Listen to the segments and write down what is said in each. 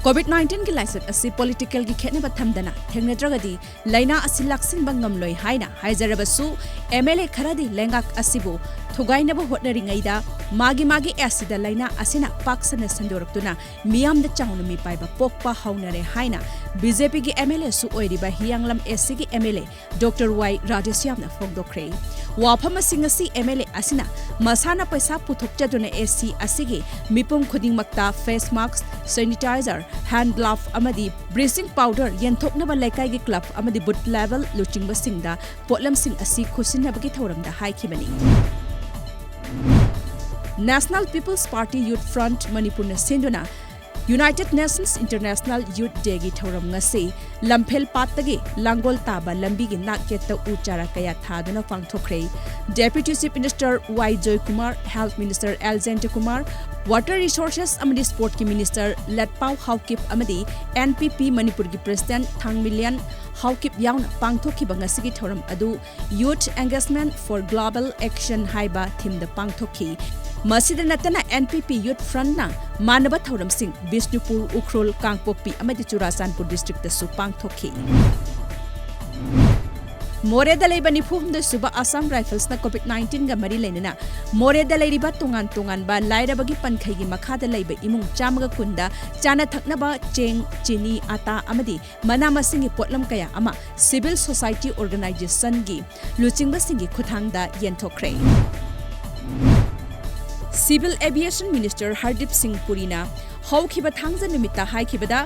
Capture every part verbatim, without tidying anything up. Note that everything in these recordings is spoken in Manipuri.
COVID nineteen ꯒꯤ ꯂꯥꯏꯆꯠ ꯑꯁꯤ political ꯒꯤ ꯈꯦꯠꯅꯕ ꯊꯝꯗꯅ ꯊꯦꯡꯅꯗ꯭ꯔꯒꯗꯤ ꯂꯥꯏꯅꯥ ꯑꯁꯤ ꯂꯥꯛꯁꯤꯟꯕ ꯉꯝꯂꯣꯏ ꯍꯥꯏꯅ ꯍꯥꯏꯖꯔꯕꯁꯨ, MLA ꯈꯔꯗꯤ ꯂꯩꯉꯥꯛ ꯑꯁꯤꯕꯨ ꯊꯨꯒꯥꯏꯅꯕ ꯍꯣꯠꯅꯔꯤꯉꯩꯗ ꯃꯥꯒꯤ ꯃꯥꯒꯤ AC ꯗ ꯂꯥꯏꯅꯥ ꯑꯁꯤꯅ ꯄꯥꯛ ꯁꯟꯅ ꯁꯟꯗꯣꯔꯛꯇꯨꯅ ꯃꯤꯌꯥꯝꯗ ꯆꯥꯎꯅ ꯃꯤꯄꯥꯏꯕ ꯄꯣꯛꯄ ꯍꯧꯅꯔꯦ ꯍꯥꯏꯅ BJP ꯒꯤ MLA ꯁꯨ ꯑꯣꯏꯔꯤꯕ ꯍꯤꯌꯥꯡꯂꯝ AC ꯒꯤ MLA Doctor Y ꯔꯥꯙꯦꯁ꯭ꯌꯥꯝꯅ ꯐꯣꯡꯗꯣꯛꯈ꯭ꯔꯦ꯫ ꯋꯥꯐꯝ ꯑꯁꯤ ꯉꯁꯤ MLA ꯑꯁꯤꯅ ꯃꯁꯥꯅ ꯄꯩꯁꯥ ꯄꯨꯊꯣꯛꯆꯗꯨꯅ AC ꯑꯁꯤꯒꯤ ꯃꯤꯄꯨꯝ ꯈꯨꯗꯤꯡꯃꯛꯇ face mask, sanitizer, hand glove ꯑꯃꯗꯤ bleaching powder ꯌꯦꯟꯊꯣꯛꯅꯕ ꯂꯩꯀꯥꯏꯒꯤ club ꯑꯃꯗꯤ booth level ꯂꯨꯆꯤꯡꯕꯁꯤꯡꯗ ꯄꯣꯠꯂꯝꯁꯤꯡ ꯑꯁꯤ ꯈꯨꯠꯁꯤꯟꯅꯕꯒꯤ ꯊꯧꯔꯝꯗ ꯍꯥꯏꯈꯤꯕꯅꯤ꯫ National People's Party Youth Front ꯃꯅꯤꯄꯨꯔꯅ ꯁꯤꯟꯗꯨꯅ United Nations International Youth Day ꯒꯤ ꯊꯧꯔꯝ ꯉꯁꯤ ꯂꯝꯐꯦꯜ ꯄꯥꯠꯇꯒꯤ ꯂꯥꯡꯒꯣꯜ ꯇꯥꯕ ꯂꯝꯕꯤꯒꯤ ꯅꯥꯛ ꯌꯦꯠꯇ ꯎ ꯆꯥꯔꯥ ꯀꯌꯥ ꯊꯥꯗꯨꯅ ꯄꯥꯡꯊꯣꯛꯈ꯭ꯔꯦ꯫ Deputy Chief Minister Y Joykumar, Health Minister L ꯖꯌꯟꯇꯀꯨꯃꯥꯔ, Water Resources ꯑꯃꯗꯤ Sport ꯀꯤ Minister ꯂꯠꯄꯥꯎ ꯍꯥꯎꯀꯤꯞ ꯑꯃꯗꯤ NPP ꯃꯅꯤꯄꯨꯔꯒꯤ President ꯊꯥꯡꯃꯤꯂꯤꯌꯟ ꯍꯥꯎꯀꯤꯞ ꯌꯥꯎꯅ ꯄꯥꯡꯊꯣꯛꯈꯤꯕ ꯉꯁꯤꯒꯤ ꯊꯧꯔꯝ ꯑꯗꯨ Youth Engagement for Global Action ꯍꯥꯏꯕ theme ꯗ ꯄꯥꯡꯊꯣꯛꯈꯤ꯫ ꯃꯁꯤꯗ ꯅꯠꯇꯅ NPP Youth Front ꯅ ꯃꯥꯟꯅꯕ ꯊꯧꯔꯝꯁꯤꯡ ꯕꯤꯁꯅꯨꯄꯨꯔ, ꯎꯈ꯭ꯔꯨꯜ, ꯀꯥꯡꯄꯣꯛꯄꯤ ꯑꯃꯗꯤ ꯆꯨꯔꯥꯆꯥꯟꯄꯨꯔ district ꯇꯁꯨ ꯄꯥꯡꯊꯣꯛꯈꯤ꯫ ꯃꯣꯔꯦꯗ ꯂꯩꯕ ꯅꯤꯐꯨ ꯍꯨꯝꯗꯣꯏ ꯁꯨꯕ Assam Rifles ꯅ COVID nineteen ꯒ ꯃꯔꯤ ꯂꯩꯅꯅ ꯃꯣꯔꯦꯗ ꯂꯩꯔꯤꯕ ꯇꯣꯉꯥꯟ ꯇꯣꯉꯥꯟꯕ ꯂꯥꯏꯔꯕꯒꯤ ꯄꯟꯈꯩꯒꯤ ꯃꯈꯥꯗ ꯂꯩꯕ ꯏꯃꯨꯡ ꯆꯥꯝꯃꯒ ꯀꯨꯟꯗ ꯆꯥꯅ ꯊꯛꯅꯕ ꯆꯦꯡ, ꯆꯤꯅꯤ, ꯑꯥꯇꯥ ꯑꯃꯗꯤ ꯃꯅꯥ ꯃꯁꯤꯡꯒꯤ ꯄꯣꯠꯂꯝ ꯀꯌꯥ ꯑꯃ civil society organization ꯒꯤ ꯂꯨꯆꯤꯡꯕꯁꯤꯡꯒꯤ ꯈꯨꯠꯊꯥꯡꯗ ꯌꯦꯟꯊꯣꯛꯈ꯭ꯔꯦ꯫ Civil Aviation Minister ꯍꯔꯗꯤꯞ ꯁꯤꯡ ꯄꯨꯔꯤꯅ ꯍꯧꯈꯤꯕ ꯊꯥꯡꯖ ꯅꯨꯃꯤꯠꯇ ꯍꯥꯏꯈꯤꯕꯗ,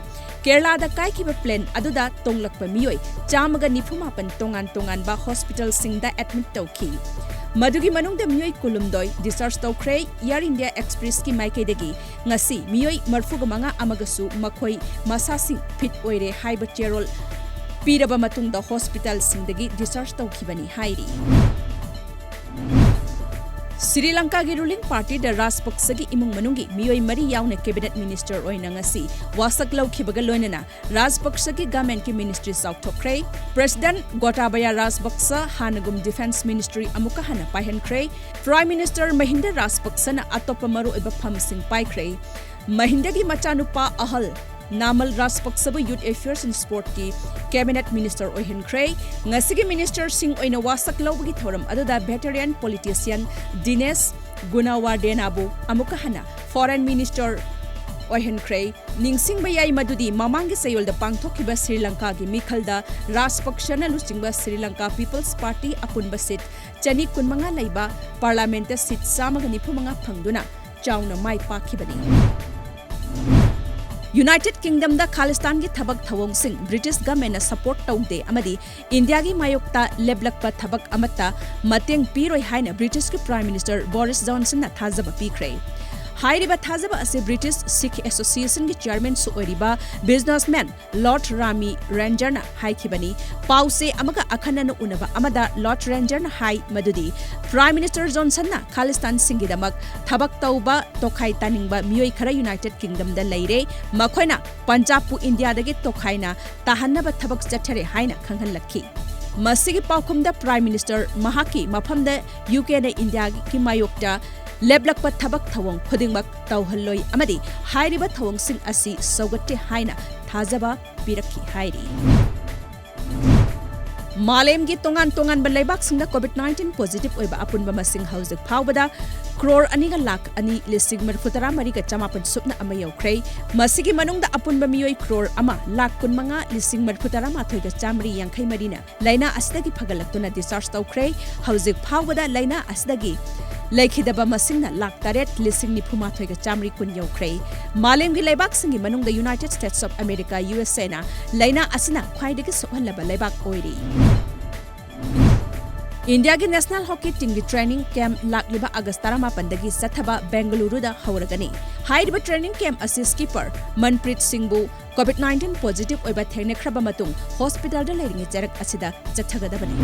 ꯀꯦꯔꯂꯥꯗ ꯀꯥꯏꯈꯤꯕ plane ꯑꯗꯨꯗ ꯇꯣꯡꯂꯛꯄ ꯃꯤꯑꯣꯏ ꯆꯥꯝꯃꯒ ꯅꯤꯐꯨ ꯃꯥꯄꯟ ꯇꯣꯉꯥꯟ ꯇꯣꯉꯥꯟꯕ hospital ꯁꯤꯡꯗ admit ꯇꯧꯈꯤ꯫ ꯃꯗꯨꯒꯤ ꯃꯅꯨꯡꯗ ꯃꯤꯑꯣꯏ ꯀꯨꯟꯍꯨꯝꯗꯣꯏ discharge ꯇꯧꯈ꯭ꯔꯦ꯫ Air India Express ꯀꯤ ꯃꯥꯏꯀꯩꯗꯒꯤ ꯉꯁꯤ ꯃꯤꯑꯣꯏ ꯃꯔꯤꯐꯨ ꯃꯉꯥ ꯑꯃꯒꯁꯨ ꯃꯈꯣꯏ ꯃꯁꯥꯁꯤꯡ fit ꯑꯣꯏꯔꯦ ꯍꯥꯏꯕ ꯆꯦꯔꯣꯜ ꯄꯤꯔꯕ ꯃꯇꯨꯡꯗ hospital ꯁꯤꯡꯗꯒꯤ discharge ꯇꯧꯈꯤꯕꯅꯤ ꯍꯥꯏꯔꯤ꯫ ꯁ꯭ꯔꯤ ꯂꯪꯀꯥꯒꯤ ruling party ꯗ ꯔꯥꯖꯄꯛꯁꯒꯤ ꯏꯃꯨꯡ ꯃꯅꯨꯡꯒꯤ ꯃꯤꯑꯣꯏ ꯃꯔꯤ ꯌꯥꯎꯅ cabinet minister ꯑꯣꯏꯅ ꯉꯁꯤ ꯋꯥꯁꯛ ꯂꯧꯈꯤꯕꯒ ꯂꯣꯏꯅꯅ ꯔꯥꯖꯄꯛꯁꯒꯤ government ꯀꯤ ministry ꯆꯥꯎꯊꯣꯛꯈ꯭ꯔꯦ꯫ President ꯒꯣꯇꯥꯕꯌꯥ ꯔꯥꯖꯄꯛꯁ ꯍꯥꯟꯅꯒꯨꯝ defence ministry ꯑꯃꯨꯛꯀ ꯍꯟꯅ ꯄꯥꯏꯍꯟꯈ꯭ꯔꯦ꯫ Prime Minister ꯃꯍꯤꯟꯗ ꯔꯥꯖꯄꯛꯁꯅ ꯑꯇꯣꯞꯄ ꯃꯔꯨꯑꯣꯏꯕ ꯐꯝꯁꯤꯡ ꯄꯥꯏꯈ꯭ꯔꯦ꯫ ꯃꯍꯤꯟꯗꯒꯤ ꯃꯆꯥꯅꯨꯄꯥ ꯑꯍꯜ ꯅꯥꯃꯜ ꯔꯥꯖꯄꯛꯁꯕꯨ Youth Affairs and Sportꯀꯤ Cabinet Minister ꯑꯣꯏꯍꯟꯈ꯭ꯔꯦ꯫ ꯉꯁꯤꯒꯤ ministerꯁꯤꯡ ꯑꯣꯏꯅ ꯋꯥꯁꯛ ꯂꯧꯕꯒꯤ ꯊꯧꯔꯝ ꯑꯗꯨꯗ veteran politician ꯗꯤꯅꯦꯁ ꯒꯨꯅꯋꯥꯔꯗꯦꯅꯥꯕꯨ ꯑꯃꯨꯛꯀ ꯍꯟꯅ Foreign Minister ꯑꯣꯏꯍꯟꯈ꯭ꯔꯦ꯫ ꯅꯤꯡꯁꯤꯡꯕ ꯌꯥꯏ ꯃꯗꯨꯗꯤ ꯃꯃꯥꯡꯒꯤ ꯆꯌꯣꯜꯗ ꯄꯥꯡꯊꯣꯛꯈꯤꯕ ꯁ꯭ꯔꯤ ꯂꯪꯀꯥꯒꯤ ꯃꯤꯈꯜꯗ ꯔꯥꯖꯄꯛꯁꯅ ꯂꯨꯆꯤꯡꯕ ꯁ꯭ꯔꯤ ꯂꯪꯀꯥ People's Party ꯑꯄꯨꯟꯕ seat ꯆꯅꯤ ꯀꯨꯟꯃꯉꯥ ꯂꯩꯕ parliamentꯇ seat ꯆꯥꯝꯃꯒ ꯅꯤꯐꯨ ꯃꯉꯥ ꯐꯪꯗꯨꯅ ꯆꯥꯎꯅ ꯃꯥꯏ ꯄꯥꯛꯈꯤꯕꯅꯤ꯫ United Kingdomꯗ ꯈꯥꯂꯤꯁꯇꯥꯟꯒꯤ ꯊꯕꯛ ꯊꯧꯑꯣꯡꯁꯤꯡ British governmentꯅ support ꯇꯧꯗꯦ ꯑꯃꯗꯤ ꯏꯟꯗꯤꯌꯥꯒꯤ ꯃꯥꯌꯣꯛꯇ ꯂꯦꯞꯂꯛꯄ ꯊꯕꯛ ꯑꯃꯠꯇ ꯃꯇꯦꯡ ꯄꯤꯔꯣꯏ ꯍꯥꯏꯅ Britishꯀꯤ Prime Minister Boris Johnsonꯅ ꯊꯥꯖꯕ ꯄꯤꯈ꯭ꯔꯦ꯫ ꯍꯥꯏꯔꯤꯕ ꯊꯥꯖꯕ ꯑꯁꯤ British Sikh Associationꯒꯤ chairmanꯁꯨ ꯑꯣꯏꯔꯤꯕ businessman Lord Rami Rangerꯅ ꯍꯥꯏꯈꯤꯕꯅꯤ꯫ ꯄꯥꯎꯆꯦ ꯑꯃꯒ ꯑꯈꯟꯅꯅ ꯎꯅꯕ ꯑꯃꯗ Lord Rangerꯅ ꯍꯥꯏ ꯃꯗꯨꯗꯤ Prime Minister Johnsonꯅ ꯈꯥꯂꯤꯁꯇꯥꯟꯁꯤꯡꯒꯤꯗꯃꯛ ꯊꯕꯛ ꯇꯧꯕ ꯇꯣꯈꯥꯏ ꯇꯥꯅꯤꯡꯕ ꯃꯤꯑꯣꯏ ꯈꯔ United Kingdomꯗ ꯂꯩꯔꯦ, ꯃꯈꯣꯏꯅ ꯄꯟꯖꯥꯕꯄꯨ ꯏꯟꯗꯤꯌꯥꯗꯒꯤ ꯇꯣꯈꯥꯏꯅ ꯇꯥꯍꯟꯅꯕ ꯊꯕꯛ ꯆꯠꯊꯔꯦ ꯍꯥꯏꯅ ꯈꯪꯍꯜꯂꯛꯈꯤ꯫ ꯃꯁꯤꯒꯤ ꯄꯥꯎꯈꯨꯝꯗ Prime Minister ꯃꯍꯥꯛꯀꯤ ꯃꯐꯝꯗ UKꯅ ꯏꯟꯗꯤꯌꯥꯒꯤ ꯃꯥꯌꯣꯛꯇ ꯂꯦꯞꯂꯛꯄ ꯊꯕꯛ ꯊꯧꯑꯣꯡ ꯈꯨꯗꯤꯡꯃꯛ ꯇꯧꯍꯜꯂꯣꯏ ꯑꯃꯗꯤ ꯍꯥꯏꯔꯤꯕ ꯊꯧꯑꯣꯡꯁꯤꯡ ꯑꯁꯤ ꯁꯧꯒꯠꯇꯦ ꯍꯥꯏꯅ ꯊꯥꯖꯕ ꯄꯤꯔꯛꯈꯤ ꯍꯥꯏꯔꯤ꯫ ꯃꯥꯂꯦꯝꯒꯤ ꯇꯣꯉꯥꯟ ꯇꯣꯉꯥꯟꯕ ꯂꯩꯕꯥꯛꯁꯤꯡꯗ COVID nineteen positive ꯑꯣꯏꯕ ꯑꯄꯨꯟꯕ ꯃꯁꯤꯡ ꯍꯧꯖꯤꯛ ꯐꯥꯎꯕꯗ crore ꯑꯅꯤꯒ ꯂꯥꯈ ꯑꯅꯤ ꯂꯤꯁꯤꯡ ꯃꯔꯤꯐꯨ ꯇꯔꯥ ꯃꯔꯤꯒ ꯆꯃꯥꯄꯟ ꯁꯨꯞꯅ ꯑꯃ ꯌꯧꯈ꯭ꯔꯦ꯫ ꯃꯁꯤꯒꯤ ꯃꯅꯨꯡꯗ ꯑꯄꯨꯟꯕ ꯃꯤꯑꯣꯏ crore ꯑꯃ ꯂꯥꯈ ꯀꯨꯟꯃꯉꯥ ꯂꯤꯁꯤꯡ ꯃꯔꯤꯐꯨ ꯇꯔꯥ ꯃꯥꯊꯣꯏꯒ ꯆꯥꯃꯔꯤ ꯌꯥꯡꯈꯩ ꯃꯔꯤꯅ ꯂꯥꯏꯅꯥ ꯑꯁꯤꯗꯒꯤ ꯐꯒꯠꯂꯛꯇꯨꯅ discharge ꯇꯧꯈ꯭ꯔꯦ꯫ ꯍꯧꯖꯤꯛ ꯐꯥꯎꯕꯗ ꯂꯥꯏꯅꯥ ꯑꯁꯤꯗꯒꯤ ꯂꯩꯈꯤꯗꯕ ꯃꯁꯤꯡꯅ ꯂꯥꯈ ꯇꯔꯦꯠ ꯂꯤꯁꯤꯡ ꯅꯤꯐꯨ ꯃꯥꯊꯣꯏꯒ ꯆꯥꯃꯔꯤ ꯀꯨꯟ ꯌꯧꯈ꯭ꯔꯦ꯫ ꯃꯥꯂꯦꯝꯒꯤ ꯂꯩꯕꯥꯛꯁꯤꯡꯒꯤ ꯃꯅꯨꯡꯗ United States of America, USAꯅ ꯂꯥꯏꯅꯥ ꯑꯁꯤꯅ ꯈ꯭ꯋꯥꯏꯗꯒꯤ ꯁꯣꯛꯍꯜꯂꯕ ꯂꯩꯕꯥꯛ ꯑꯣꯏꯔꯤ꯫ ꯏꯟꯗꯤꯌꯥꯒꯤ national hockey teamꯒꯤ training camp ꯂꯥꯛꯂꯤꯕ August ꯇꯔꯥꯃꯥꯄꯟꯗꯒꯤ ꯆꯠꯊꯕ ꯕꯦꯡꯒꯂꯨꯔꯨꯗ ꯍꯧꯔꯒꯅꯤ꯫ ꯍꯥꯏꯔꯤꯕ training camp ꯑꯁꯤ skipper Manpreet ꯁꯤꯡꯕꯨ COVID nineteen positive ꯑꯣꯏꯕ ꯊꯦꯡꯅꯈ꯭ꯔꯕ ꯃꯇꯨꯡ hospitalꯗ ꯂꯩꯔꯤꯉꯩ ꯆꯔꯛ ꯑꯁꯤꯗ ꯆꯠꯊꯒꯗꯕꯅꯤ꯫